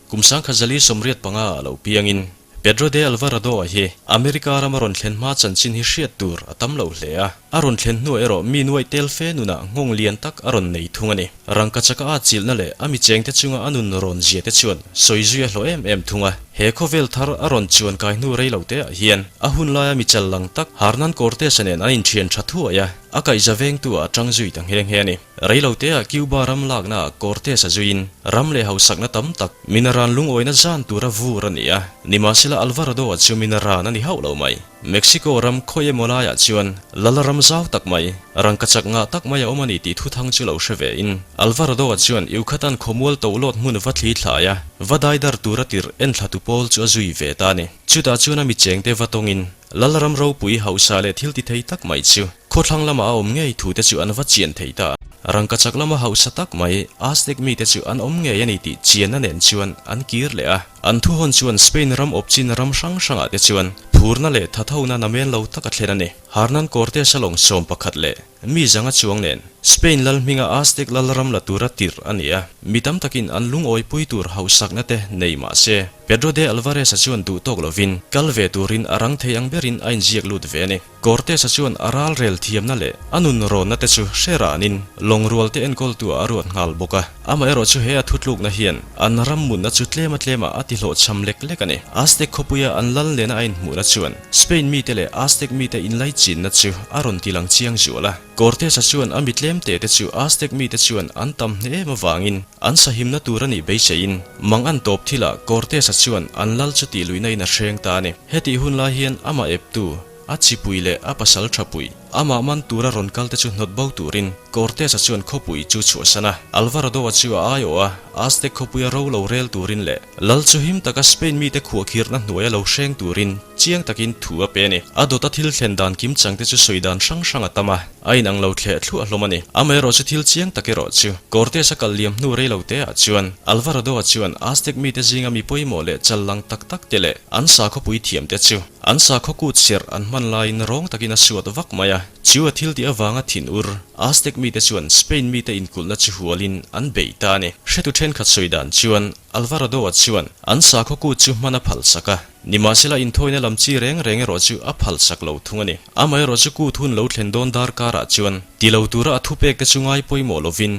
Kum 1985 ah lo piangin Pedro de Alvarado-a hi America rama rawn thlen hma chanchin hi hriat tur a tam lo hle a. A rawn thlen hnuah erawh mi nuaih tel fe nunah nghawng lian tak a rawn nei thung a ni. Rangkachaka a chilhna leh a mi chengte chunga a nun rawn zia te chuan sawi zui a hlawh em em thung a. He khawvel thar a rawn chuan kai hnu rei lo te ah hian a hun laia mi chal lang tak Hernan Cortes-a nen an inthian tha thuai a, a kaihza vengtu ah a tang zui ta nghe nghe a ni. Rei lo te ah Cuba ram lakna ah Cortes-a zuiin ram leh hausakna tam tak minaran lungawina zan tura vur a ni a, nimahsela Alvarado-a chu minaran a ni hauh lo mai. Mexico ram khawi emaw laiah chuan lal ram zau tak mai, rangkachak ngah tak mai a awm a ni tih thuthang chu lo hre ve in, Alvarado-a chuan Yucatan khawmual tohlawt hmun va thli thlai a, va daidar tura tirh enthlatu pawl chu a zui ve ta a ni. Chutah chuan a michengte va tawngin lal ram ropui hausa leh thil ti thei tak mai chu khawthlang lama a awm ngei thute chu an va chian thei ta. Rangkachak lama hausa tak mai Aztec mite chu an awm ngei a ni tih chianna nen chuan an kir leh a. An thuhawn chuan Spain ram awpchin ram hrang hrangah te chuan phurna leh thathona namen lo tak a thlen a ni. Hernan Cortes a lawng 11 leh mi zanga chuang nen Spain lal hminga Aztec lal ram la tura tirh a ni a. Mi tam takin an lungawi tur hausakna te nei mah se, Pedro de Alvarez-a chuan duh tawk lovin kal ve turin a rang thei ang berin a inziak lut ve a ni. Cortes-a chuan a ral rel thiamna leh a nun rawnna te chu hre ranin lawngrual te enkawltu ah a ruat nghal bawk a. Amaherawh chu he a thutlukna hian an ram munna chu tlema tlema a ti hlawhchham lek lek a ni. Aztec khawpuia an lal nena a inhmuhna chuan Spain mite leh Aztec mite inlaichinna chu a rawn ti lang chiang zual a. Cortes-a chuan a mi tlem te te chu Aztec mite chuan an tam hne em avangin an sahimna tur a nih beiseiin mang an tawp thilah Cortes-a chuan an lal chu tih luihna in a hreng ta a ni. Hetih hun lai hian amah eptu, a chipui leh a pasal thapui, amah man tura rawn kal te chu hnawt bo turin Cortes-a chuan khawpui chu chhuahsan a. Alvarado-a chu a aiawh a, Aztec khawpuia ro lo rel turin leh lal chu him taka Spain mite khuahkhirhna hnuaia lo hreng turin chiang takin thu a pe a ni. A dawta thil thlen dan kim chang te chu sawi dan hrang hrang a tam a, a inang lo thleh thluah hlawm a ni. Amaherawh chu thil chiang tak erawh chu Cortes-a kal liam hnu rei lo te ah chuan Alvarado-a chuan Aztec mite zinga mi pawimawh leh chal lang tak tak te leh an sakhawpui thiam te chu An sakhaw kut serh an hman laiin rawng takin a suat vak mai a, chu a thil tih avanga thin ur, Aztec mite chuan Spain mite inkulhna chu hualin an beih ta a ni. Hretu thenkhat sawi dan chuan Alvarado-a chuan an sakhaw kut chu hman a phalsak a, nimahsela inthawina lam chi reng reng erawh chu a phalsak lo thung a ni. Amaherawh chu kut hun lo thlen dawn darkarah chuan ti lo tura a thupek te chu ngai pawimawh lovin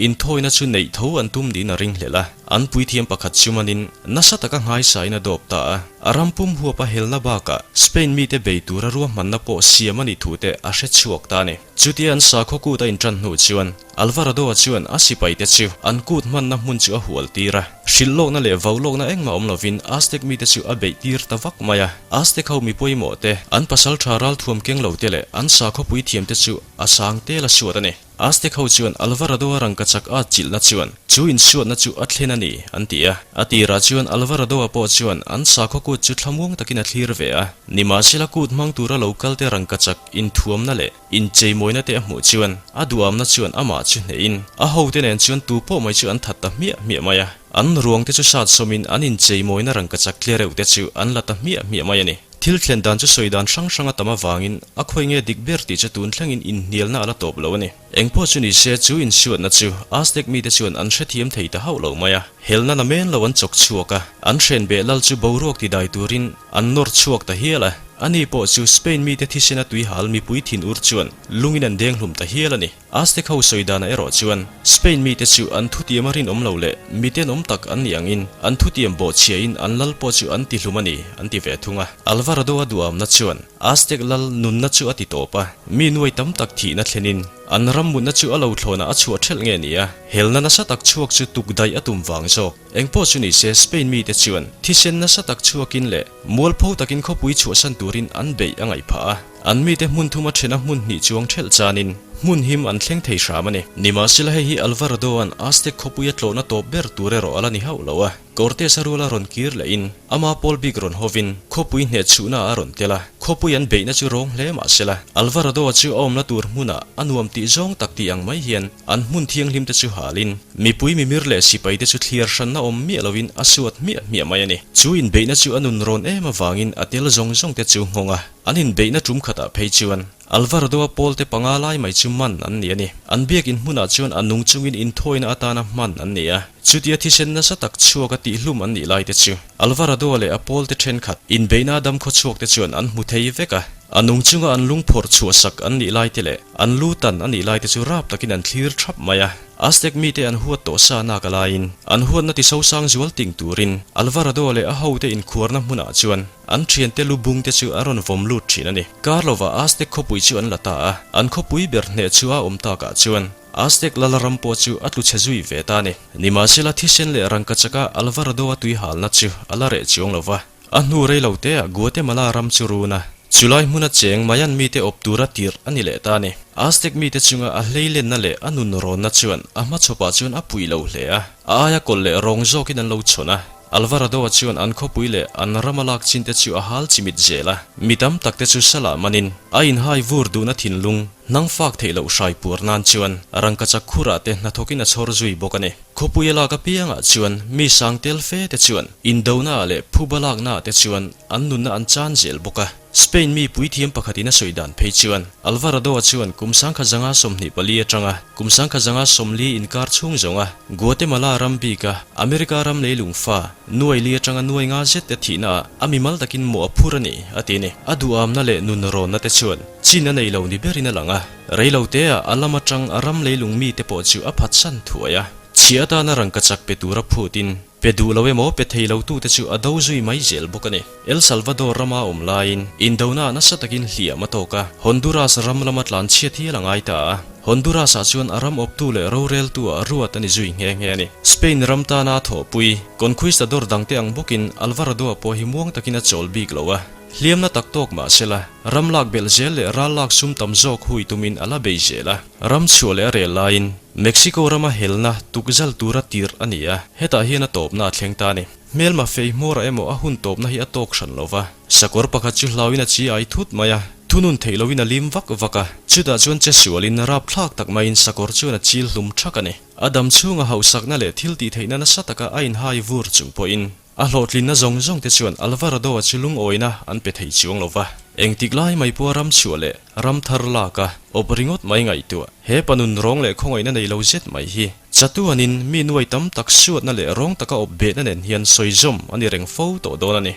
Inthawina chu neih tho an tum niin a ring hlelh a, an puithiam pakhat chu manin nasa taka nghaisain a dawp ta a. A ram pum huapa helna bakah Spain mite bei tura ruahmanna pawh siam a nih thu te a hre chhuak ta a ni. Chutia an sakhaw kut a intan hnu chuan Alvarado-a chuan a sipaite chu an kut hmanna hmun chu a hual tir a. Hrilh lawkna leh vau lawkna engmah awm lovin Aztec mite chu a beih tir ta vak mai a. Aztec ho mi pawimawh te, an pasaltha ralthuam keng lo te leh an sakhaw puithiam te chu a sang tel a suat a ni. Aztec ho chuan Alvarado-a rangkachak a chilhna chuan chu insuatna chu a thlen a ni, an ti a. A tirah chuan Alvarado-a pawh chuan an sakhaw kut chu thlamuang takin a thlir ve a. Nimahsela kut hmang tura lo kalte rangkachak inthuamna leh incheimawina te a hmuh chuan a duhamna chuan amah chu hnehin a hote nen chuan tu pawh mai chu an that ta hmiah hmiah mai a. An ruangte chu sat sawmin an incheimawina rangkachak tlereuh te chu an la ta hmiah hmiah mai a ni. Thil thlen dan chu sawi dan hrang hrang a tam avangin a khawi nge dik ber tih chu tun thlengin inhnialna a la tawp lo a ni. Engpawh chu ni se chu insuatna chu Aztec mite chuan an hrethiam thei ta hauh lo mai a. Helna na men lo an chawk chhuak a, an hrenbeh lal chu boruak ti dai turin an nawr chhuak ta hial a. Ani pawh chu Spain mite thisena tuihal mipui thinur chuan lungin an deng hlum ta hial a ni. Aztec ho sawi danah erawh chuan Spain mite chu an thutiam a rinawm lo leh mitenawm tak an nih angin an thutiam bawhchhiahin an lal pawh chu an tihlum a ni an ti ve thung a. Alvarado a duhamna chuan Aztec lal nunna chu a ti tawp a, mi nuai tam tak thihna thlenin an ram mutna chu a lo thlawnah a chhuah ṭhelh nge ni a, helna nasa tak chhuak chu tuk daih a tum vang zawk. Engpawh chu ni se Spain mite chuan thisen nasa tak chhuakin leh mualpho takin khawpui chhuahsan turin an beih a ngaih phah a. An mite hmun thuma ṭhena hmun hnih chuang ṭhelh chanin hmun him an thleng thei hram a ni. Nimahsela hei hi Alvarado-a'n Aztec khawpuia tlawhna tawp ber tur erawh a la ni hauh lo a. Cortes-a ruala rawn kir lehin ama pawl bik rawn hovin khawpui hneh chhuhnaah a rawn tel a. Khawpui an beihna chu rawng hle mahsela Alvarado-a chu a awmna tur hmunah a nuam tih zawng tak tih ang mai hian an hmun thianghlim te chu halin mipui mimir leh sipai te chu thliar hranna awm miah lovin a suat hmiah hmiah mai a ni. Chu inbeihna chu a nun rawn em avangin a tel zawng zawng te chu nghawng a. An inbeihna tum khatah phei chuan Alvarado-a pawlte panga lai mai chu man an ni a ni. An biakin hmunah chuan a nung chungin inthawina atana hman an ni a. Chutia thisen nasa tak chhuaka tihhlum an nih laite chu Alvarado-a leh a pawlte thenkhat inbeihna a damkhaw chhuakte chuan an hmu thei vek a. A nung chunga an lung phawrh chhuahsak an nih laite leh an lu tan a nih laite chu rap takin an thlir thap mai a. Aztec mite an huat tawh sa nak a laiin an huatna tisosang zual ting turin Alvarado-a leh a hote inkhuarna hmunah chuan An thiante lu bung te chu a rawn vawm lut thin a ni. Kar lovah Aztec khawpui chu an la ta a, an khawpui ber hneh chu a awm takah chuan Aztec lal ram pawh chu a tlu chhe zui ve ta a ni. Nimahsela thisen leh rangkachaka Alvarado-a tui halna chu a la reh chuang lo va, a hnu rei lo teah Guatemala ram chu run a, chulai hmuna cheng Mayan mite awp tura tirh a ni leh ta a ni. Aztec mite chunga a hleilenna leh a nun rawnna chuan a hmachhawpah chuan a puih lo hle a, a aia kawlh leh rawng zawkin an lo chhawn a. Alvarado-a chuan an khawpui leh an rama lak chin te chu a hal chimit zel a, mi tam tak te chu salah manin a inhai vur duhna thinlung hnang fak theih loh hrai puar nan chuan rangkachak khurah te hnathawkin a chhawr zui bawk a ni. Khawpui a lak apiangah chuan mi sang tel fe te chuan indonaah leh phuba laknaah te chuan an nunna an chan zel bawk a. Spain mi puithiam pakhatin a sawi dan phei chuan Alvarado-a chuan kum 1924 atanga kum 1940 inkar chhung zawnga Guatemala ram bika America ram leilung fa nuai li atanga nuai nga zet te thihnaah a mimal takin mawh a phur a ni, a ti ni. A duhamna leh nun rawnna te chuan chin a nei lo ni berin a lang a, reiloteah a lam atang a ram leilung mite pawh chu a phatsan thuai a, chhia atana rangkachak pe tura phutin Pe duh lo emaw pe thei lo tute chu a do zui mai zel bawk a ni. El Salvador rama awm laiin Indona nasa takin hliam a tawk a, Honduras ram lama tlan chhiat hial a ngai ta a. Honduras-ah chuan a ram awptu leh roreltua ruat a ni zui nghe nghe a ni. Spain ram tana a thawhpui, Conquistador dangte ang bawkin Alvarado-a pawh hi muang takin a chawl bik lo a. Hliamna tak tawk mah sela, ram lak belh zel leh ral lak sum tam zawk hui tumin a la bei zel a. Ram chhuah leh a rel laiin Mexico rama helna tukzal tura tirh a ni a, hetah hian a tawpna a thleng ta a ni. Hmelma fei hmawrah emaw a hun tawpna hi a tawk hran lo va, sakawr pakhat chu hlauin a chi ai thut mai a, thunun theih loin a lim vak vak a, chutah chuan che sualin rapthlak tak maiin sakawr chuan a chil hlum thak a ni. A dam chhunga hauhsakna leh thil tihtheihna nasa taka a inhai vur chung pawhin A hlawhtlinna zawng zawng te chuan Alvarado-a chu lungawina an pe thei chuang lo va. Engtik lai mai pawha ram chhuah leh ram thar lak a, awp ringawt mai ngaihtuah. He pa nun rawng leh khawngaihna nei lo zet mai hi chatuanin mi nuai tam tak suatna leh rawng taka awp behna nen hian sawi zawm a ni reng fo tawh dawn a ni.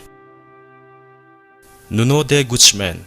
Nuno de Guzman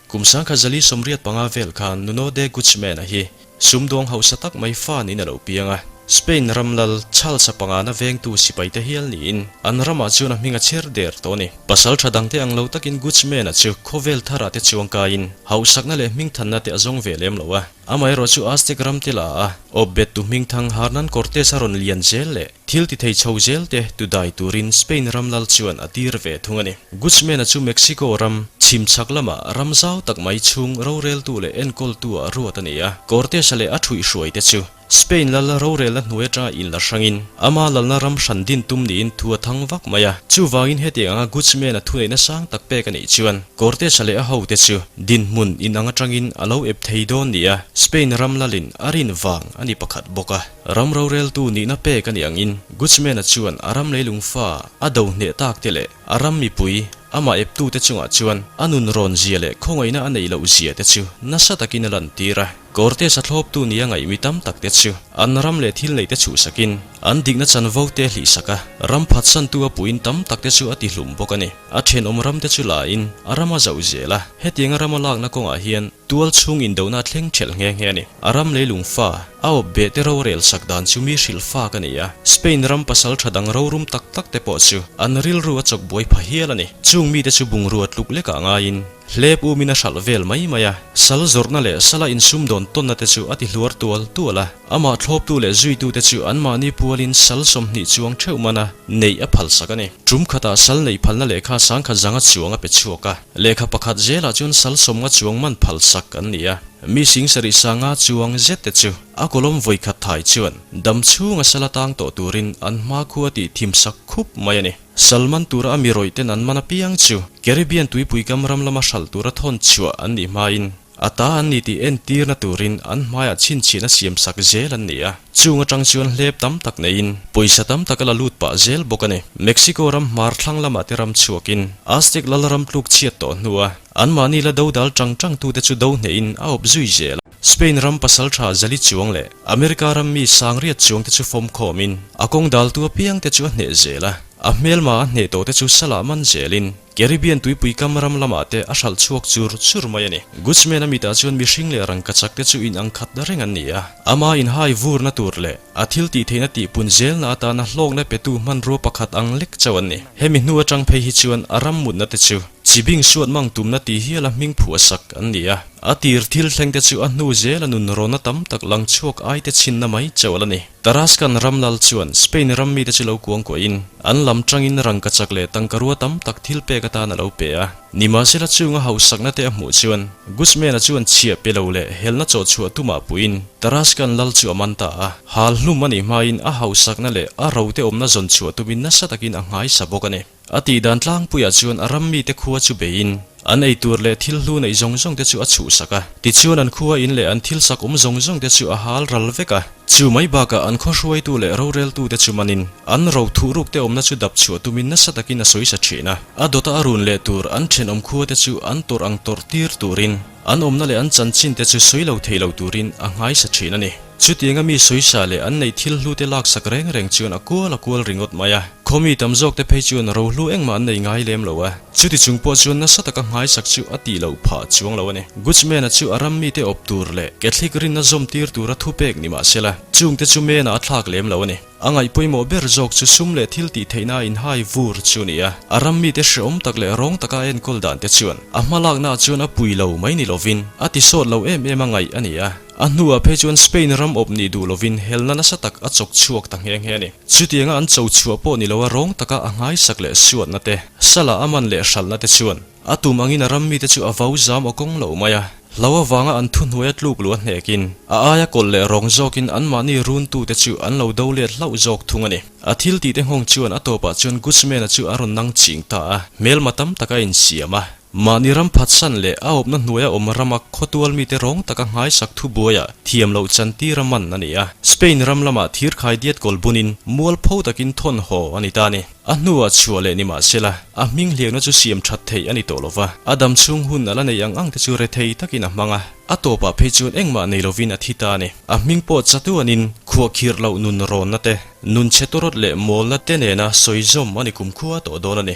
Kum 1985 vel khan Nuno de Guzman-a hi sumdawng hausa tak mai fa niin a lo piang a. Spain ram lal Charles-a pangana vengtu sipaite hial niin an ramah chuan a hming a chher der tawh a ni. Pasal tha dangte ang lo takin Guzman-a chu khawvel tharah te chuang kaiin hauhsakna leh hmingthanna te a zawng ve lem lo a. Amaherawh chu Aztec ram te la a, awpbettu hmingthang Hernan Cortes-a rawn lian zel leh Thil ti thei chho zel te tu dai turin Spain ram lal chuan a tir ve thung a ni. Guzman-a chu Mexico ram chhim chhak lama ram zau tak mai chhung roreltu leh enkawltu ah ruat a ni a. Cortes-a leh a thuihhruai te chu Spain lal rorelna hnuai atanga inla hrangin ama lalna ram hran din tum niin thu a thang vak mai a. Chuvangin hetiang anga Guzman-a thuneihna sang tak pek a nih chuan Cortes-a leh a hote chu dinhmun inang atangin a lo ep thei dawn nia Spain ram lalin a rin vang a ni pakhat bawk a. Ram roreltu nihna pek a nih angin Guzman-a chuan a ram leilung fa a do hneh tak te leh a ram mipui amah eptute chungah chuan a nun rawn zia leh khawngaihna a neih loh zia te chu nasa takin a lantir a. Cortes-a thlawptu nia ngaih mi tam tak te chu an ram leh thil neih te chhuhsakin an dikna chanvo te hlihsak a, ram phatsantu a puiin tam tak te chu a tihlum bawk a ni. A thenawm ram te chu la in a ram a zauh zel a, hetianga ram a lakna kawngah hian tual chhung indohna a thleng thelh nghe nghe a ni. A ram leilung fa, a awp beh te rorel sak dan chu mi hrilh fak a ni a, Spain ram pasal tha dang rorum tak tak te pawh chu an rilru a chawk buai pha hial a ni. Chung mite chu bungrua tluk lekah ngaiin hlep umin a hralh vel mai mai a, sal zawrhna leh sala insumdawn tawnna te chu a ti hluar tual tual a. Amah thlawptu leh zuitute chu anmahni pualin sal 20 chuang theuh mana neih a phalsak a ni. Tum khatah sal neih phalna lehkha sangkhat zanga chuang a pe chhuak a, lehkha pakhat zelah chuan sal 50 chuang man phalsak an ni a. Mi 7000 sanga chuang zet te chu a kawlawm vawi khat thai chuan dam chhunga sal atang tawh turin an hmakhua tih thimsak khup mai a ni. Sal man tura a mi rawih ten an man apiang chu Caribbean tuipui kam ram lama hralh tura thawn chhuah an nih hmain A ta an ni tih entirna turin an hmaiah chhinchhiahna siamsak zel an ni a, chung atang chuan hlep tam tak neiin pawisa tam tak a la lut pah zel bawk a ni. Mexico ram hmar thlang lamah te ram chhuakin Aztec lal ram tluk chhiat tawh hnua anmahni la do dal tang tang tute chu do hnehin a awp zui zel a. Spain ram pasal tha zali chuang leh America ram mi sangriat chuang te chu fawm khawmin a kawng daltu apiang te chu a hneh zel a, a hmelma a hneh tawh te chu salah man zelin Caribbean tuipui kam ram lamah te a hralh chhuak chur chur mai a ni. Guzman-a mitah chuan mihring leh rangkachak te chu in ang khat reng an ni a. Ama inhai vurna tur leh a thil tih theihna tihpun zelna atana hlawkna petu hmanrua pakhat ang lek chauh an ni. Hemi hnu atang phei hi chuan a ram mutna te chu chibing suat mang tumna tih hiala hming phuahsak an ni a. A tir thil thleng te chu a hnu zela nun rawnna tam tak lang chhuak ai te chhinna mai chauh a la ni. Tarascan ram lal chuan Spain ram mite chu lo kuang kuahin an lam tangin rangkachak leh tangkarua tam tak thil pek atan a lo pe a. Nimahsela chunga hausakna te a hmuh chuan Guzman-a chuan chhiah pe lo leh helna chawh chhuah tumah puiin Tarascan lal chu a man ta a. Hal hlum a nih hmain a hausakna leh a rote awmna zawn chhuah tumin nasa takin a nghaisa bawk a ni. A tih dan tlangpuiah chuan a ram mite khua chu beiin an ei tur leh thil hlu neih zawng zawng te chu a chhuhsak a. Tichuan an khua in leh an thil sak awm zawng zawng te chu a hal ral vek a. Chu mai bakah an khaw hruaitu leh roreltu te chu manin an ro thuhruk te awmna chu dap chhuah tumin nasa takin a sawi sa thin a. A dawta a run leh tur an thenawm khua te chu an tawrh ang tawrh tir turin an awmna leh an chanchin te chu sawi lo thei lo turin a nghaisa thin a ni. Chutianga mi sawisa leh an neih thil hlu te laksak reng reng chuan a kual a kual ringawt mai a. Khawmi tam zawk te phei chuan rohlu engmah an nei ngai lem lo a, chuti chung pawh chuan nasa taka nghaisak chu a tih loh phah chuang lo a ni. Guzman-a chu a ram mite awp tur leh Catholic rinna zawm tir tura thupek ni mah sela, chungte chu mena a thlak lem lo a ni. A ngaih pawimawh ber zawk chu sum leh thil tih theihna a inhai vur chu ni a, a ram mite hreawm tak leh rawng taka a enkawl dan te chuan a hmalaknaah chuan a pui lo mai ni lovin a tisawt lo em em a ngaih a ni a. A hnuah phei chuan Spain ram awp nih duh lovin helna nasa tak a chawk chhuak ta nghe nghe a ni. Chutianga an cho chhuah pawh ni loa rawng taka a nghaisak leh suatna te, sala a man leh hralhna te chuan a tum angin a ram mite chu a vau zam aw kawng lo mai a. Hlo avanga an thuhnuaia tluk luh a hnekin a aia kawlh leh rawng zawkin anmahni runtute chu an lo do let hlauh zawk thung a ni. A thil tihte nghawng chuan a tawpah chuan Guzman-a chu a rawn nang ching ta a, hmelma tam tak a insiam a. Mahni ram phatsan leh a awpna hnuaia awm rama khawtual mite rawng taka nghaisak thu buaiah thiam loh chantir a man a ni a. Spain ram lamah thirkhai diat kawl bunin mualpho takin thawn haw a ni ta a ni. A hnuah chhuah leh ni mah sela, a hming hliakna chu siam that theih a ni tawh lova, a dam chhung hun a la nei ang ang te chu rethei takin a hmang a, a tawpah phei chuan engmah nei lovin a thi ta a ni. A hming pawh chatuanin khuahkhirh loh nun rawnna te, nun chhe tawrawt leh mawlna te nena sawi zawm a ni kumkhua tawh dawn a ni.